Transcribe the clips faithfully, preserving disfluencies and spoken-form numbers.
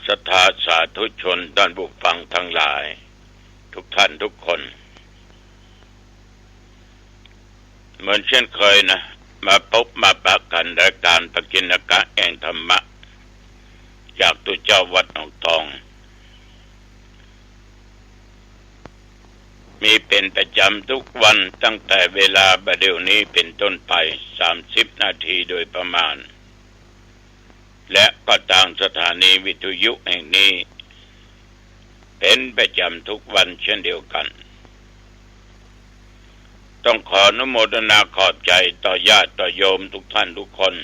ศรัทธาสาธุชนท่านผู้ฟังทั้งหลาย ทุกท่านทุกคน เหมือนเช่นเคยนะ มาพบมาปะกั๋นรายก๋านปกิณกะแห่งธรรมะ จากตุ๊เจ้าวัดหนองตอง มีเป๋นประจ๋ำทุกวันตั้งแต่เวลาบ่าเดี่ยวนี้เป๋นต้นไป สามสิบนาทีโดยประมาณ และก็ตางสถานีวิทยุแห่งนี้ เป๋นประจ๋ำทุกวันเช่นเดียวกั๋น ต้องขออนุโมทนาขอบใจ๋ต่อญาติต่อโยมทุกท่านทุกคน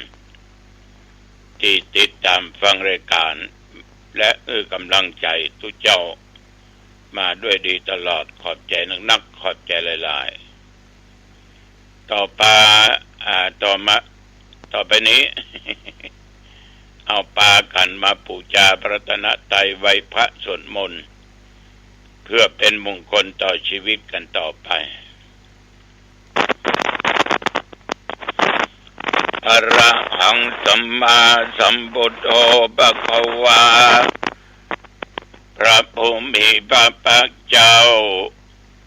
ตี้ติดต๋ามฟังรายก๋าน และหื้อก๋ำลังใจ๋ตุ๊เจ้ามาด้วยดีตลอด ขอบใจ๋นักๆ ขอบใจ๋หลายๆ ต่อปา อ่า ต่อมา ต่อไปนี้ เอาปากั๋นมาปู๋จาพระรัตนตรัย ไหว้พระสวดมนต์ เพื่อเป๋นมงคลต่อชีวิตกั๋นต่อไป อะระหังสัมมาสัมพุทโธภะคะวา พระผู้มีพระภาคเจ้า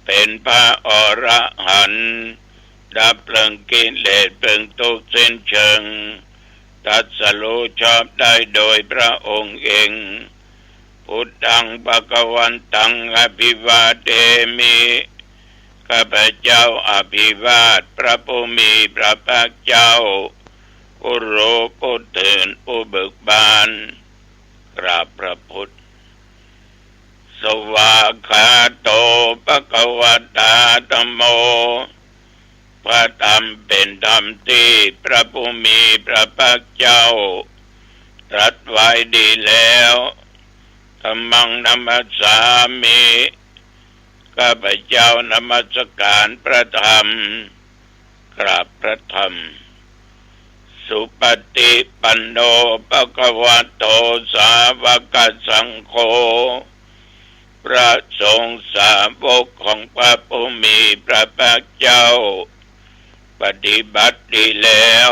เป๋นพระอรหันต์ ดับเปิงกิเลสเปิงตุ๊กข์สิ้นเชิง ตรัสรู้ชอบได้โดยพระองค์เอง พุทธังภะคะวันตัง อะภิวาเทมิ ข้าพเจ้าอภิวาทพระผู้มีพระภาคเจ้า ผู้รู้ผู้ตื่นผู้เบิกบาน กราบพระพุทธ สวากขาโต ภะคะวะตา ธัมโม พระธรรมเป๋นธรรมตี้พระผู้มีพระภาคเจ้าตรัสไว้ดีแล้ว ธัมมังนะมัสสามิ ข้าพเจ้านมัสก๋านพระธรรม กราบพระธรรม สุปฏิปันโน ภะคะวะโต สาวกสังโฆ พระสงฆ์สาวกของพระผู้มีพระภาคเจ้า ปฏิบัติดีแล้ว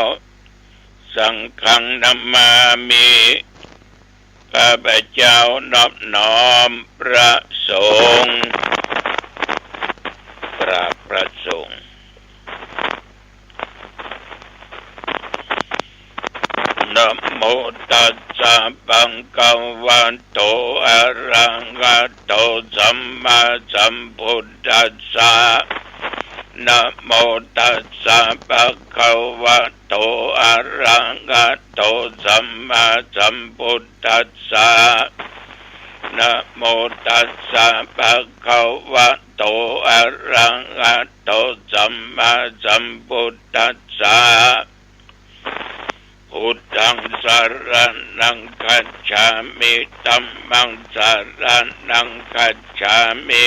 สังฆังนะมามิ ข้าพเจ้านอบน้อมพระสงฆ์ กราบพระสงฆ์ นะโมตัสสะ ภะคะวะโต อะระหะโต สัมมาสัมพุทธัสสะ นะโมตัสสะ ภะคะวะโต อะระหะโต สัมมาสัมพุทธัสสะ นะโมตัสสะ ภะคะวะโต อะระหะโต สัมมาสัมพุทธัสสะ พุทธังสะระณังคัจฉามิ ธัมมังสะระณังคัจฉามิ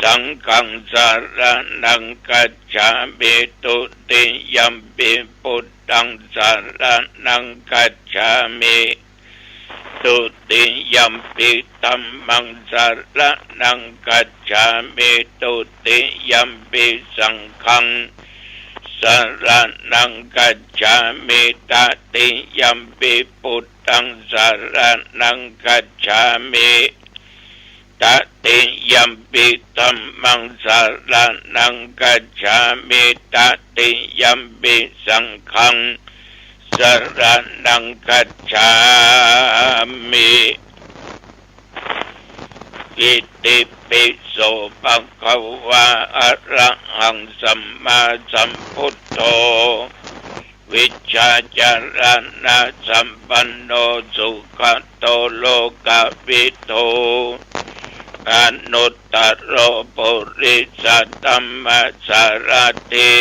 สังฆังสะระณังคัจฉามิ ทุติยัมปิพุทธังสะระณังคัจฉามิ ทุติยัมปิธัมมังสะระณังคัจฉามิ ทุติยัมปิสังฆังสะระณังคัจฉามิ ตติยัมปิพุทธังสะระณังคัจฉามิ ตติยัมปิธัมมังสะระณังคัจฉามิ ตติยัมปิสังฆังสะระณังคัจฉามิ อิติปิโสภะคะวะ อะระหังสัมมาสัมพุทโธ วิชชาจารณะสัมปันโน สุขะโตโลกะวิทู อนุตตะโรปุริสะธัมมะสะระถิ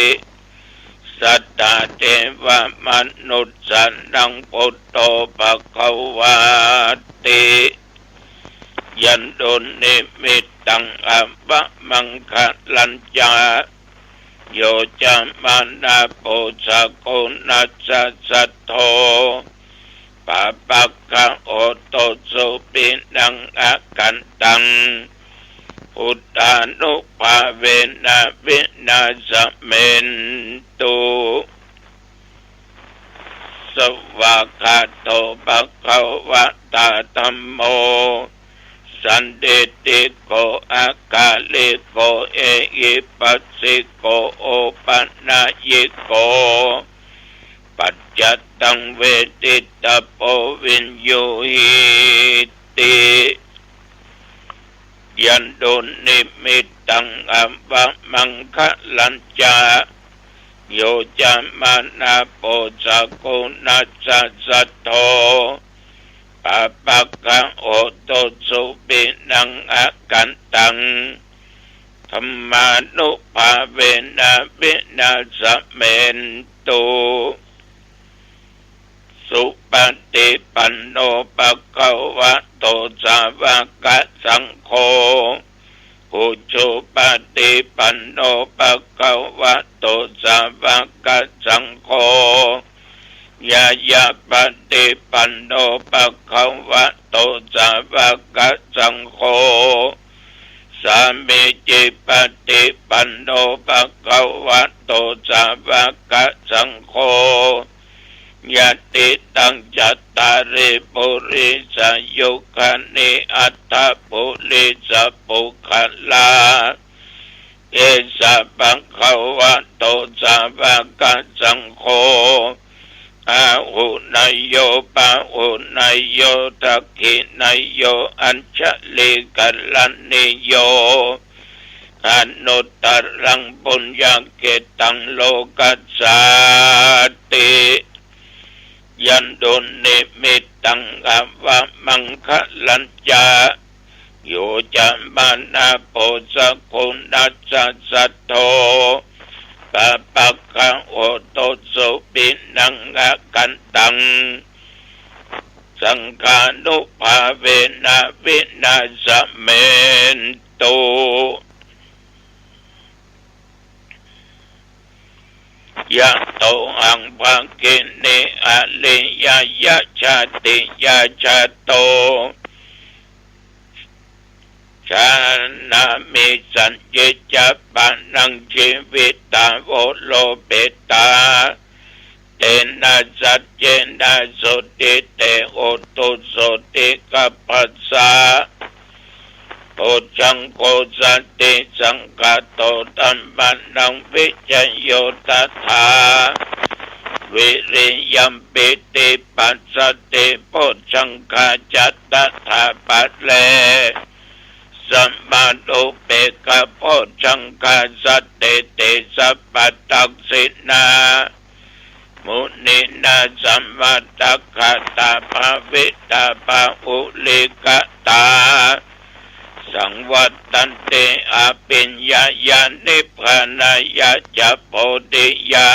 สัตตะเทวะมะนุสสานัง ปุตโตภะคะวาติ ยันตุนิมิตตัง อะวะมังคะลัญจะ โยจะมะนะปุสสะกุณัสสะสัทโธ ปาปะกะโหตุสุขินังอะกันตัง พุทธานุภาเวนะวินาสะเมนตุ สวากขาโตภะคะวะตา ธัมโม สันทิฏฐิโก อะกาลิโก เอหิปัสสิโก โอปะนัยยิโก ปัจจัตตัง เวทิตาโป วิญญูหิติ ยันตุนนิมิตตัง อวมังคะลัญจะ โย จะมะนะ โป จักขุณัสสะ สัทโธ ปะปะคะโหตุ สุวินัง อกันตัง ธัมมานุภาเวนะ วินาสะเมนตุ สุปะฏิปันโน ภะคะวะโต สาวะกะสังโฆ อุจุปะฏิปันโน ภะคะวะโต สาวะกะสังโฆ ญาญาปะฏิปันโน ภะคะวะโต สาวะกะสังโฆ สามีจิปะฏิปันโน ภะคะวะโต สาวะกะสังโฆ ยะติตัง จัตตาริ ปุริสายุคานิ อัฏฐะปุริสะปุคคลา เอสะภะคะวะโต สาวะกะสังโฆ อาหุเนยโย ปะหุเนยโย ทักขิเนยโย อัญชะลีกะรณีโย อนุตตรัง ปุญญะเขตตัง โลกัสสาติ ยันตุนนิมิตตัง อวมังคะลัญจะ โย จะมะนะ โป จักขุณัสสะ สัทโธ ปะปะคะโหตุ สุวินัง อกันตัง สังฆานุภาเวนะ วินาสะเมนตุ ยะโต หัง ภะกินี อะริยะยะ ชาติยะ จาโต ชานามิ สัญญิจจะ ปะนัง จีวิตา โว โรเปตา เตนะ สัจเจนะ โสติ เต โหตุ โสติกัปปะสะ โพชฌังโค สันติสังคาโต ธัมมานัง วิจโย ตถา วิริยัม ปีติปัสสะติ โพชฌังคาจะ ตถาปะเร สมานุเปกขะ โพชฌังคา สันติเต สัพพะทักขิณา มุนีนา สมาทักขาตา ภาวิตา ปะหุลิกะตา สังวัตตันติ อะภิญญายา นิพพานายะ จะ โพธิยา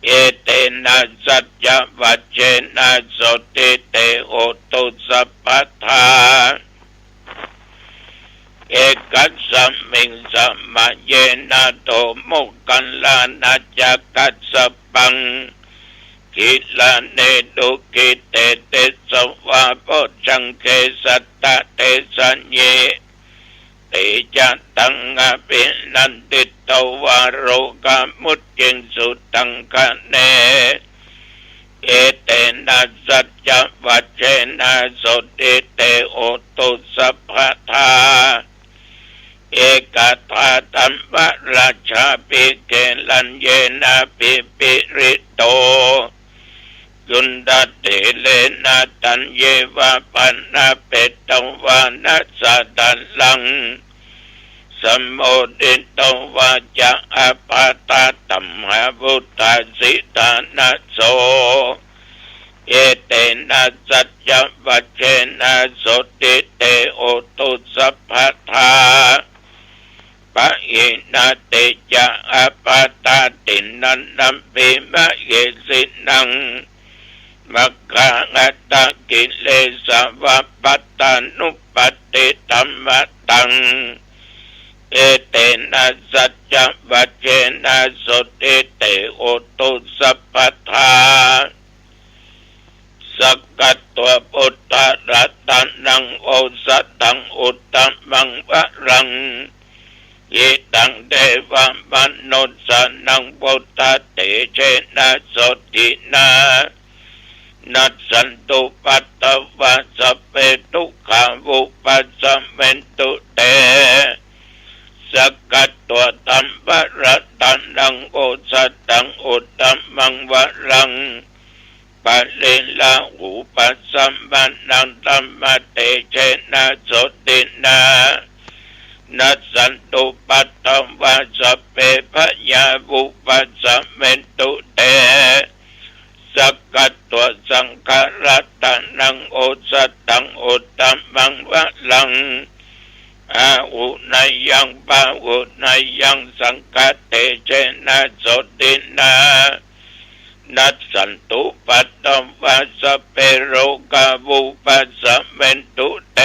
เอเตนะ สัจจวัจเจนะ โสติ เต โหตุ สัพพะทา เอกัสมิง สมะเยนะ โต โมคคัลลานะ จะ กัสสปัง กิลาเน ดูกิเต เตสะวา โพชฌังเข สัตตะเตสะเย เตจะตัง อะภินันทิโต วา โรกามุจจิงสุตังคะเน เอเตนะ สัจจวัจเจนะ โสติ เต โหตุ สัพพะทา เอกทาธัมมราชาภิ เกลัญเยนะ ภิ ภิริโต จุนทะเถเรนะ ธัญเยวะ ปะนะเปตวานะ สะทะลัง สะโมทิโต วาจา อะปะทะ ธัมมาวุฒา สิทานะโส เอเตนะ สัจจวัจเจนะ โสติ เต โหตุ สัพพะทา ปะหินา เตจะ อะปะทะ ทินนันนัมปิ มะเหสินัง มัคคาหัตถะ กิเลสะวะ ปัตตานุปัตติธัมมะตัง เอเตนะ สัจจวัจเจนะ โสติ เต โหตุ สัพพะทา สักกัตวา พุทธะรัตนัง โอสถัง อุตตมังวะรัง หิตัง เทวะมนุสสานัง พุทธะเตเจนะ โสตินะ นัสสันตุ ปัตตวา ธัมมานัง ธัมมะเตเจนะ โสตินะ นัสสันตุปัตตวา สัพเพ พยา วุปัสสะเมนตุ เต สักขะ ตวา สังฆะรัตนัง โอสถัง อุตตมัง วรัง อาหุเนยัง ปาหุเนยัง สังฆะเตเจนะ โสตินะ นัสสันตุปัตตวา สัพเพ โรกา วุปัสสะเมนตุ เต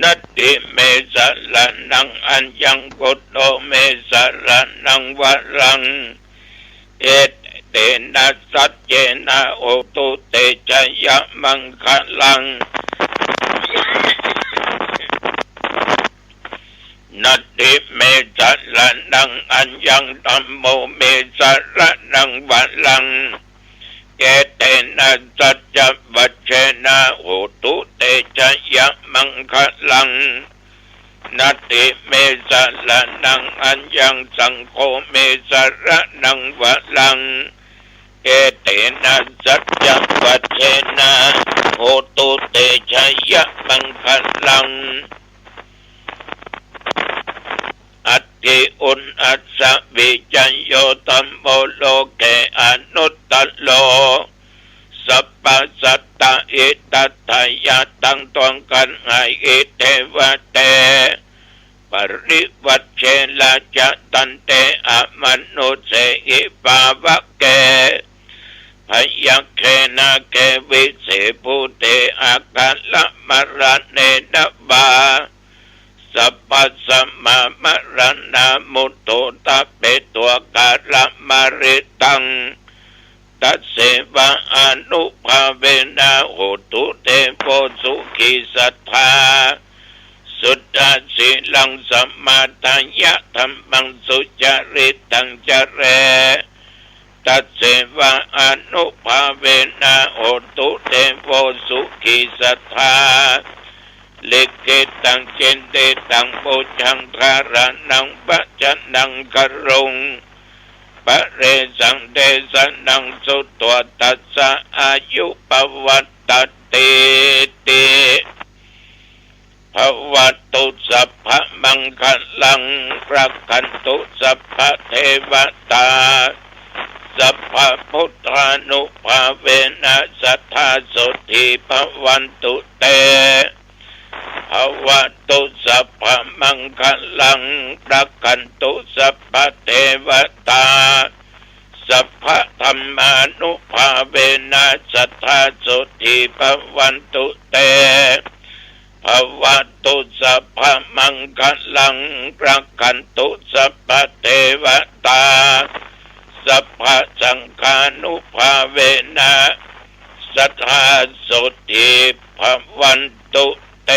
นัตถิเม สะระณัง อัญญัง พุทโธ เม สะระณัง วรัง เอเตนะ สัจเจนะ โหตุ เต ชะยะมังคะลัง นัตถิเม สะระณัง อัญญัง ธัมโม เม สะระณัง วรัง เอเตนะ สัจจะวัจเจนะ โหตุ เต ชะยะมังคะลัง นัตถิเม สะระณัง อัญญัง สังโฆ เม สะระณัง วรัง เอเตนะ สัจจะวัจเจนะ โหตุ เต ชะยะมังคะลัง อัตถิอุณอัสสะ วิจโย ธัมโม โลเก อนุตตะโร สัพพะสัตตะ อิทัตถะยะ ตัง ตวง ขันหา อิ เทวะเต ปริวัจเช ราชะ ทันเต อมนุสเสหิ ปาวะเก พยัคเข นาเข วิเศษภูเต อาคาระมะระเนนะ วา สัพพะสะมะมะระณา มุตโธ ทะเป ตวา กาละมะริตัง ตัสเสวะ อานุภาเวนะ โหตุ เตโว สุขี สัตถา สุตถะ สีลัง สะมาทะยะ ธัมมัง สุจริตัง จะเร ตัสเสวะ อานุภาเวนะ โหตุ เตโว สุขี สัตถา ลิขิตัง จินติตัง ปุญญัง การะณัง วะจะนัง กะรุง ปะเรสัง เตสะนัง สุตโต ทัสสะ อายุ ปะวัตติ ติ ภะวะตุ สัพพะมังคะลัง รักขันตุ สัพพะเทวะตา สัพพะพุทธานุภาเวนะ สัตถา โสตถี ภะวันตุ เต ภะวะตุ สัพพะมังคะลัง รักขันตุ สัพพะเทวะตา สัพพะธัมมานุภาเวนะ สัตถา โสตถี ภะวันตุ เต ภะวะตุ สัพพะมังคะลัง รักขันตุ สัพพะเทวะตา สัพพะสังฆานุภาเวนะ สัตถา โสตถี ภะวันตุ เต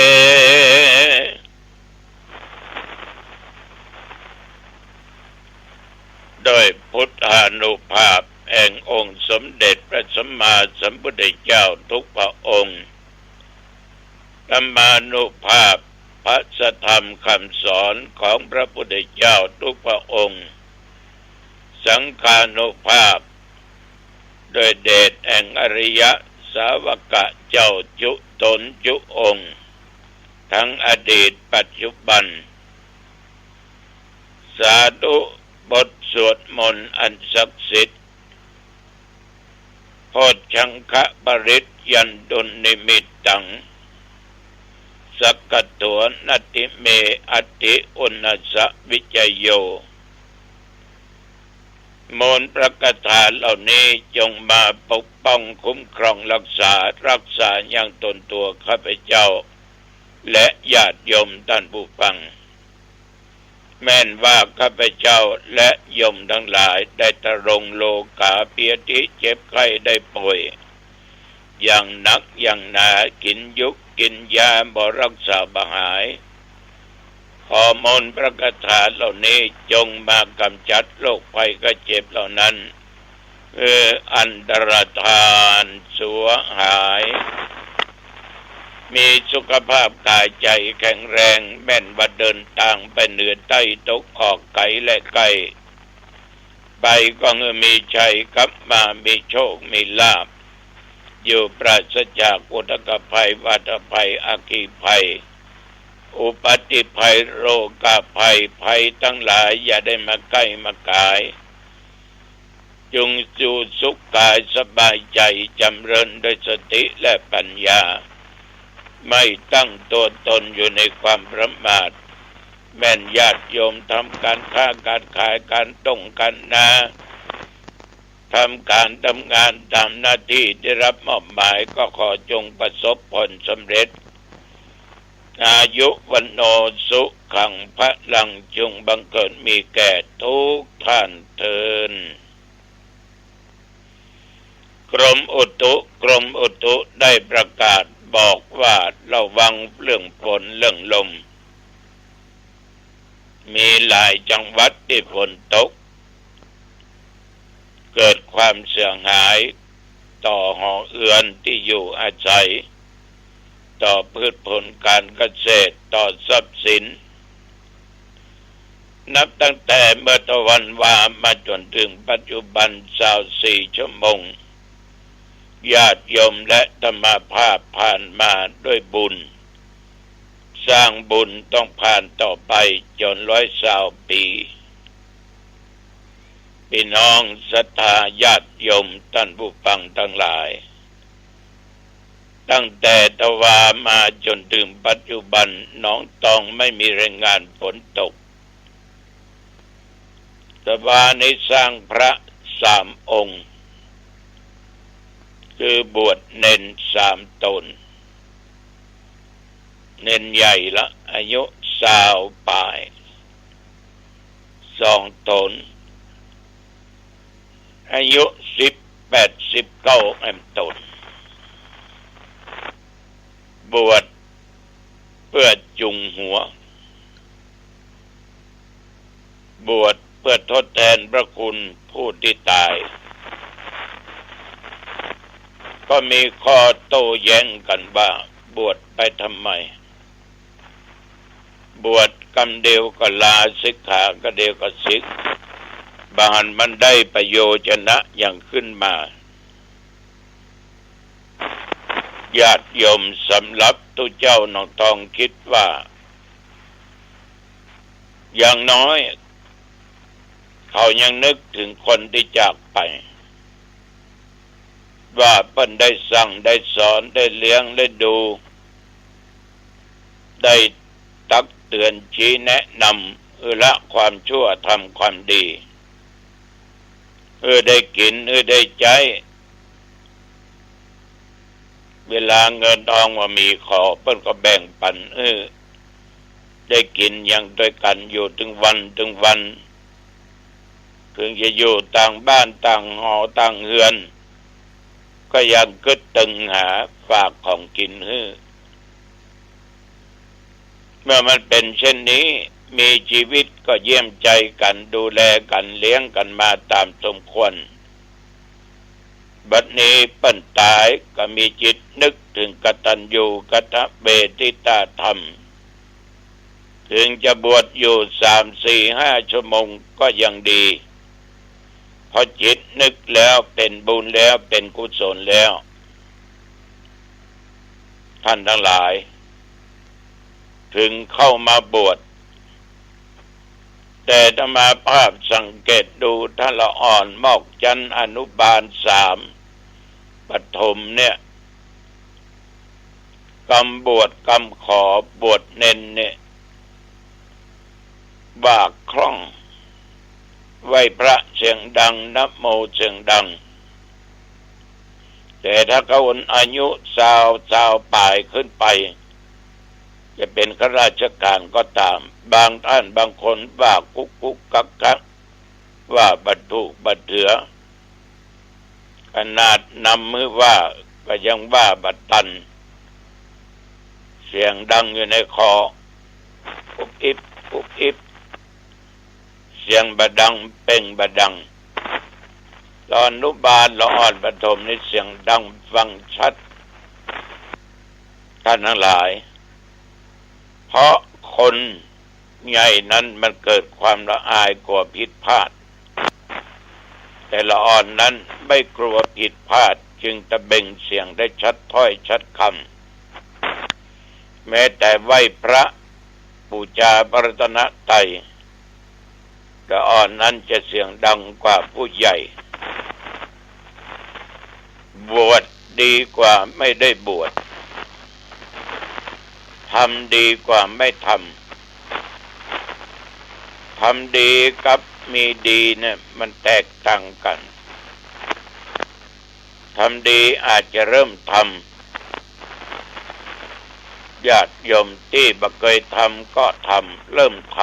ด้วยพุทธานุภาพแห่งองค์สมเด็จพระสัมมาสัมพุทธเจ้าทุกพระองค์ ธรรมานุภาพพระสัทธรรมคำสอนของพระพุทธเจ้าทุกพระองค์ สังฆานุภาพ ด้วยเดชแห่งอริยสาวกะเจ้าจุ๊ต๋นจุ๊องค์ ทั้งอดีตปัจจุบัน สาธุ บทสวดมนต์อันศักดิ์สิทธิ์ โพชฌังคปริตยันตุนนิมิตตัง สักขะโถ นัตถิเม อัตถิอุณอัสสะวิจโย มนต์พระคาถาเหล่านี้จงมาปกป้องคุ้มครองรักษา รักษายังตนตัวข้าพเจ้า และญาติโยมท่านผู้ฟัง แม่นว่าข้าพเจ้าและโยมทั้งหลายได้ทรงโรคาพยาธิเจ็บไข้ได้ป่วย อย่างหนักอย่างหนา กินยุกกินยาบ่รักษาบ่หาย ขอมนต์พระคาถาเหล่านี้จงมากำจัดโรคภัยไข้เจ็บเหล่านั้น เออ อันตรธานสัวหาย มีสุขภาพกายใจ๋แข็งแรง แม่นว่าเดินตางไปเหนือใต้ตกออกไกลและใก้ ไปก็หื้อมีชัยกลับมา มีโชคมีลาภ อยู่ปราศจากอุทกภัย วาตภัย อัคคีภัย อุปัตติภัย โรคภัย ภัยตังหลายอย่าได้มาใก้มากาย จุ่งอยู่สุขกายสบายใจ๋ จ๋ำเริญด้วยสติและปัญญา ไม่ตั้งตัวตนอยู่ในความประมาท แม่นญาติโยมทำก๋านค้าก๋านขาย ก๋านต้งก๋านนา ทำก๋านทำงานต๋ามหน้าตี้ได้รับมอบหมาย ก็ขอจุ่งประสบผลสำเร็จ อายุ วัณโณ สุขัง พลัง จุ่งบังเกิดมีแก่ทุกท่านเทอญ กรมอุตุ กรมอุตุได้ประกาศบอกว่าระวังเรื่องฝนเรื่องลม มีหลายจังหวัดตี้ฝนตก เกิดความเสียหายต่อหอเฮือนตี้อยู่อาศัย ต่อพืชผลก๋านเกษตร ต่อทรัพย์สิน นับตั้งแต่เมื่อตะวันวามาจ๋นเถิงปัจจุบันซาวสี่ชั่วโมง ญาติโยมและอาตมาภาพผ่านมาด้วยบุญ สร้างบุญต้องผ่านต่อไปจ๋นร้อยซาวปี๋ ปี้น้องศรัทธาญาติโยมต้านผู้ฟังตังหลาย ตั้งแต่ตะวามาจ๋นเถิงปัจจุบัน หนองตองไม่มีรายงานฝนตก ตะวานี้สร้างพระสามองค์ คือบวชเณรสามต๋น เณรใหญ่ละ อายุซาวป๋าย สองต๋น อายุสิบแปด สิบเก้า แอมต๋น บวชเปื้อจุงหัว บวชเปื้อทดแตนพระคุณผู้ตี้ต๋าย ก็มีข้อโต้แย้งกั๋นว่า บวชไปทำไม บวชกำเดียวก็ลา สิกขาก็เดียวก็สึก บ่หันมันได้ประโยชนะหยังขึ้นมา ญาติโยม สำหรับตุ๊เจ้าหนองตองกึ๊ดว่า อย่างน้อย เขายังนึกเถิงคนตี้จากไป ว่าเปิ้นได้สั่งได้สอน ได้เลี้ยงได้ดู ได้ตักเตือนชี้แนะนำ หื้อละความชั่วทำความดี หื้อได้กิ๋น หื้อได้ใจ๊ เวลาเงินทองบ่มี ขอเปิ้นก็แบ่งปั๋น หื้อได้กิ๋นอย่างตวยกั๋นอยู่ตึงวันตึงวัน เถิงจะอยู่ต่างบ้านต่างหอต่างเฮือน ก็ยังกึ๊ดตึงหาฝากของกิ๋นหื้อ เมื่อมันเป๋นเช่นนี้ มีจีวิตก็เยี่ยมใจ๋กั๋น ดูแลกั๋น เลี้ยงกั๋นมาต๋ามสมควร บัดนี้เปิ้นต๋ายก็มีจิตนึกเถิงกตัญญูกตเวทิตาธรรม เถิงจะบวชอยู่สาม สี่ ห้า ชั่วโมงก็ยังดี เพราะจิตนึกแล้วเป๋นบุญแล้วเป๋นกุศลแล้ว ท่านตังหลาย เถิงเข้ามาบวช แต่อาตมาภาพสังเกตดู ต้านละอ่อนมอกจั้นอนุบาลสาม ประถมเนี่ย กำบวชกำขอบวชเณรเนี่ย ว่าคล่อง ไหว้พระเสียงดัง นะโมเสียงดัง แต่ถ้าคนอายุซาว ซาวป๋ายขึ้นไป จะเป๋นข้าราชก๋านก็ต๋าม บางต้านบางคนว่ากุ๊กกุ๊กกั๊กกั๊ก ว่าบ่ถูกบ่เถือ ขนาดนำหื้อว่าก็ยังว่าบ่ตัน เสียงดังอยู่ในคอ อุบอิบ อุบอิบ เสียงบ่ดัง เปล่งบ่ดัง ต๋อนอนุบาลละอ่อนประถมนี่เสียงดังฟังชัด ท่านตังหลาย เพราะคนใหญ่นั้นมันเกิดความละอายกลัวผิดพลาด แต่ละอ่อนนั้นไม่กลัวผิดพลาด จึงตะเบ่งเสียงได้ชัดถ้อยชัดคำ แม้แต่ไหว้พระบูชาพระรัตนตรัย ละอ่อนนั้นจะเสียงดังกว่าผู้ใหญ่ บวชดีกว่าไม่ได้บวช ทำดีกว่าไม่ทำ ทำดีกับมีดีเนี่ยมันแตกต่างกัน ทำดีอาจจะเริ่มทำ ญาติโยมตี้บ่เกยทำก็ทำ เริ่มท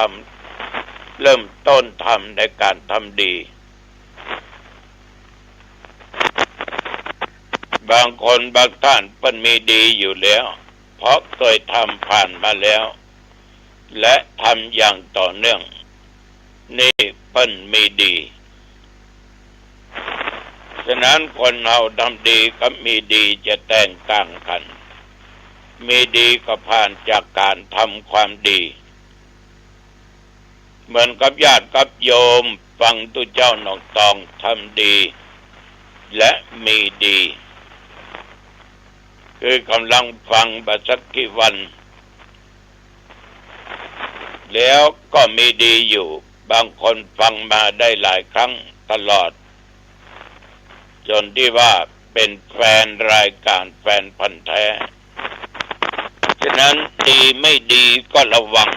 ำ เริ่มต้นทำในการทำดี บางคนบางท่านเปิ้นมีดีอยู่แล้ว เพราะเกยทำผ่านมาแล้ว และทำอย่างต่อเนื่อง นี่เปิ้นมีดี ฉะนั้นคนเฮาทำดีกับมีดีจะแตกต่างกัน มีดีก็ผ่านจากการทำความดี เหมือนกับญาติกับโยมฟังตุ๊เจ้านอกตองทำดี และมีดี คือกำลังฟังบ่สักกี่วัน แล้วก็มีดีอยู่ บางคนฟังมาได้หลายครั้งตลอด จนตี้ว่าเป๋นแฟนรายการ แฟนพันธุ์แท้ ฉะนั้นดีไม่ดีก็ระวัง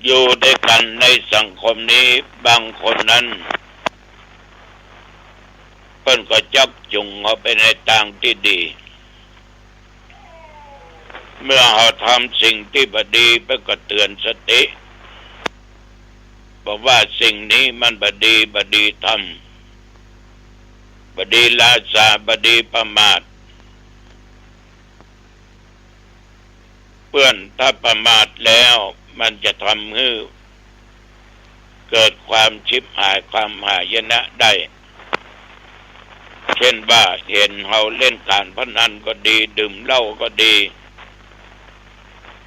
อยู่ด้วยกันในสังคมนี้ บางคนนั้น เปิ้นก็จักจูงเฮาไปในตางตี้ดี เมื่อเฮาทำสิ่งตี้บ่ดี เปิ้นก็เตือนสติ บอกว่าสิ่งนี้มันบ่ดี บ่ดีทำ บ่ดีลาสา บ่ดีประมาท เปื้อนถ้าประมาทแล้วมันจะทำหื้อเกิดความฉิบหาย ความหายนะได้ เช่นว่าเห็นเฮาเล่นการพนันก็ดี ดื่มเหล้าก็ดี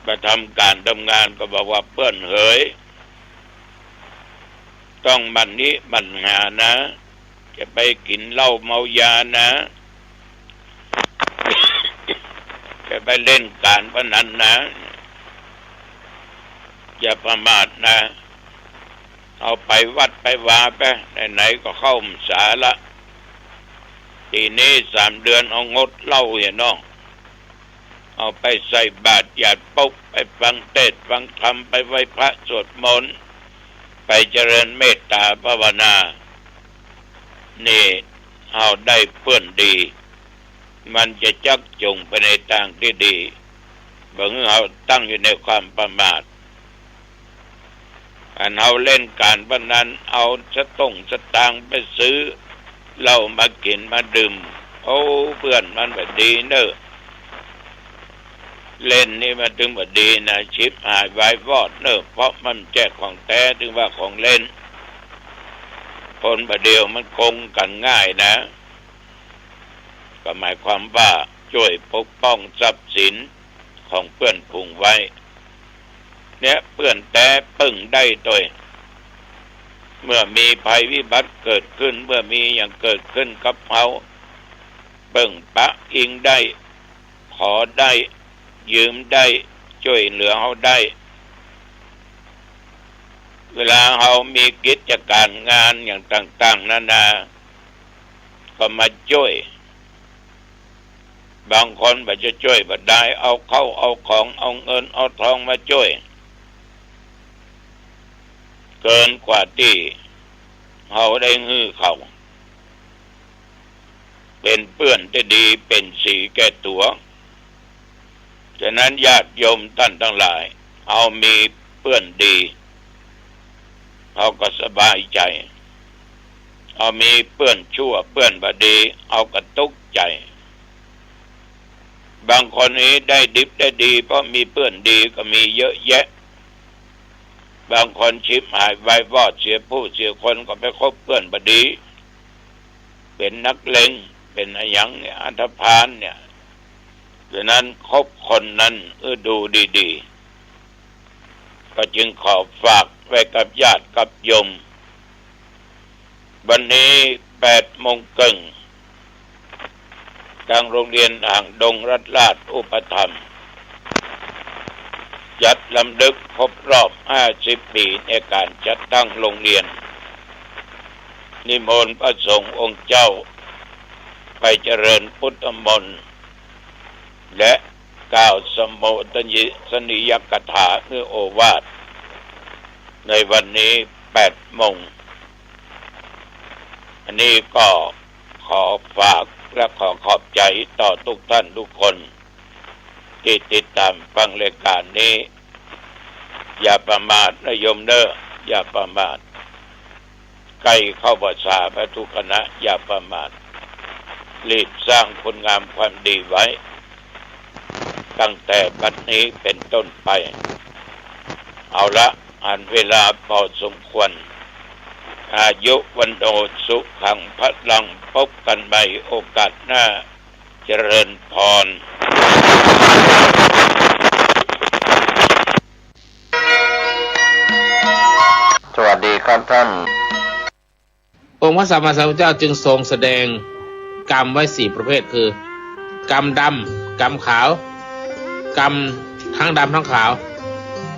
มาทำการทำงานก็บอกว่าเปื้อนเหย ต้องหมั่นนี้หมั่นหานะ จะไปกิ๋นเหล้าเมายานะ จะไปเล่นการพนันนะ อย่าประมาทนะ เอาไปวัดไปวาไป ไหนๆ ก็เข้าพรรษาละ ปี๋นี้สามเดือนเอางดเหล้าเหียน้อง เอาไปใส่บาตร หยาดปุ๊บ ไปฟังเทศน์ฟังธรรม ไปไหว้พระสวดมนต์ ไปเจริญเมตตาภาวนา นี่เฮาได้เปื้อนดี มันจะจักจูงไปในตางตี้ดี บ่หื้อเฮาตั้งอยู่ในความประมาท อันเฮาเล่นการพนัน เอาสตุ้งสตางค์ไปซื้อเหล้ามากิ๋นมาดื่ม โอ้ เปื้อนมันบ่ดีเน่อ เล่นนี่มันตึงบ่ดีนะ ฉิบหายวายวอดเน่อ เพราะมันบ่ใจ้ของแต๊ ตึงว่าของเล่น คนบ่าเดี่ยวมันโกงกั๋นง่ายนะ ก็หมายความว่าจ้วยปกป้องทรัพย์สินของเปื้อนฝูงไว้ เนี่ยเปื้อนแต๊เปิ้งได้ตวย เมื่อมีภัยวิบัติเกิดขึ้น เมื่อมีหยังเกิดขึ้นกับเฮา เปิ้งปะอิงได้ ขอได้ ยืมได้ จ้วยเหลือเฮาได้ เวลาเฮามีกิจก๋านงานหยังต่างๆ นานา ก็มาจ้วย บางคนบ่าจะจ้วยบ่ได้ เอาเข้าเอาของ เอาเงินเอาทองมาจ้วย เกินกว่าตี้เฮาได้หื้อเขา เป๋นเปื้อนตี้ดี เป๋นสีแก่ตั๋ว ฉะนั้นญาติโยมต้านตังหลาย เฮามีเปื้อนดี เฮาก็สบายใจ๋ เฮามีเปื้อนชั่วเปื้อนบ่ดี เฮาก็ตุ๊กใจ๋ บางคนนี้ได้ดิบได้ดี เพราะมีเปื้อนดีก็มีเยอะแยะ บางคนฉิบหายวายวอด เสียผู้เสียคนก็ไปคบเปื้อนบ่ดี เป๋นนักเลง เป๋นอะหยังเนี่ย อันธพาลเนี่ย ฉะนั้นคบคนนั้นหื้อดูดีๆ ก็จึงขอฝากไว้กับญาติกับโยม วันนี้ แปดโมงเกิ่ง ตางโรงเรียนอ่างดงรัฐราชอุปถัมภ์ จัดรำลึกครบรอบห้าสิบปี๋ในก๋านจัดตั้งโรงเรียน นิมนต์พระสงฆ์องค์เจ้าไปเจริญพุทธมนต์ และกล่าวสโมทนียกถา คือโอวาท ในวันนี้แปดโมง อันนี้ก็ขอฝากและขอขอบใจ๋ต่อทุกท่านทุกคนตี้ติดต๋ามฟังรายก๋านนี้ อย่าประมาทนะโยมเน่อ อย่าประมาท ใก้เข้าพรรษาพระทุกคณะ อย่าประมาท รีบสร้างคุณงามความดีไว้ ตั้งแต่บัดนี้เป๋นต้นไป เอาละ อันเวลาพอสมควร อายุวัณโณสุขังพลัง พบกั๋นใหม่โอกาสหน้า เจริญพร สวัสดีครับท่าน องค์พระสัมมาสัมพุทธเจ้าจึงทรงแสดงกรรมไว้สี่ประเภทคือ กรรมดำ กรรมขาว กรรมทั้งดำทั้งขาว